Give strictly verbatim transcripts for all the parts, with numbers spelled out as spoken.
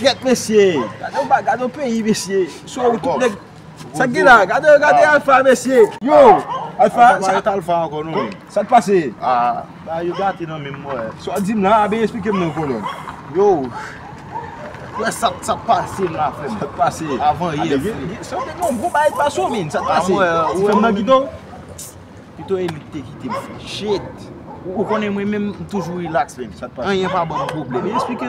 Kèt mesye, gade yon ba-, gade yon peyi mesye. Sou tout nèg. Sa k gen la? Gade, gade Alpha mesye. Yo, Alpha, sa, Alpha ankò non. Sa k pase? Ah, ba yo gate nan menm mwen. Sa w di m la, a ben eksplike m non kolòn. Yo. Wè sa, sa k pase m la frè m. Sa k pase? Avan yè. Sa te gen yon gwo bagay k pase w men. Sa k pase? Ti fè m nan kite w. Pito e li ki te kite m frè. Shit. Ou, ou konnen mwen menm m toujou relax men. Sa k pase? Anyen pa ban m pwoblèm. Men eksplike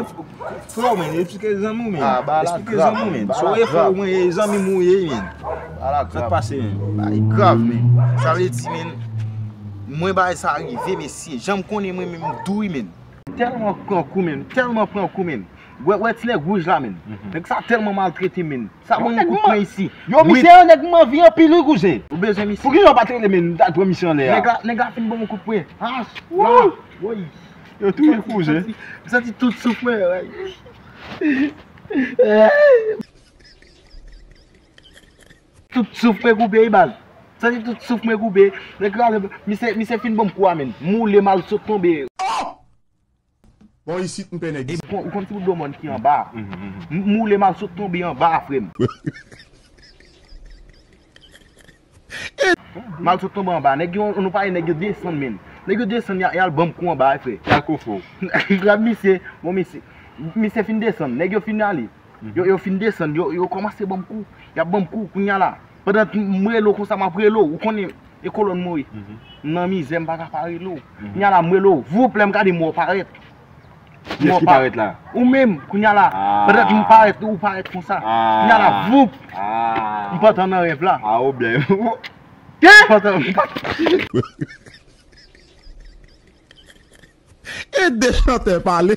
frè w men, eksplike zanmi w men. Ah, ba la grav. Eksplike zanmi w men. Sa w ye frè w mwen, e zanmi m ou ye men. Ba la grav. Sa k pase men? Ba li grav men. Sa vle di men, mwen bagay sa rive mesye. Jan m konnen mwen menm m dou wi men. Tèlman pran kou men, tèlman pran kou men. Wè, wè ti nèg wouj la men. Nèg sa tèlman maltrete m men. Sa ban yon kout pwen isi. Yo, misye, yon nèg m anvi anpil wi kouzen. Ou bezwen misye? Poukisa w pa t rele men, m t al pran misye anlè a? Nèg la, nèg la fin ban m yon kout pwen. Ah, woy. Yo touye kouzen. M santi tout souf mwen, tout souf mwen koupe wi baz. M santi tout souf mwen koupe. Nèg la, misye, misye fin ban m kou a men. M woule m al sot tonbe. Bon, isit m pè nèg isit. Ou konn ti bout do mòn ki anba a? M woule m al sot tonbe anba a, frè m. M al sot tonbe anba. Nèg yo, nou pale nèg yo desann men. Nèg yo desann, y a- y al ban m kou anba a, frè. Y al kofre w. Grab misye, bon, misye, misye fin desann. Nèg yo fin ale. Yo, yo fin desann, yo, yo kòmanse ban m kou. Y ap ban m kou, kounye a la. Pandan m rele w konsa, m ap rele w, ou konnen, e kolòn mwen ye. M nan mizè, m pa ka pa rele w. Kounye a la, m rele w, voup, lè m gade m wè w parèt. Kiyès ki parèt la? Ou menm, kounye a la. Pandan m parèt, ou parèt konsa. Kounye a la, voup. M pantan nan rèv la. Ah, ou byen. M pantan. Ede chantè pale.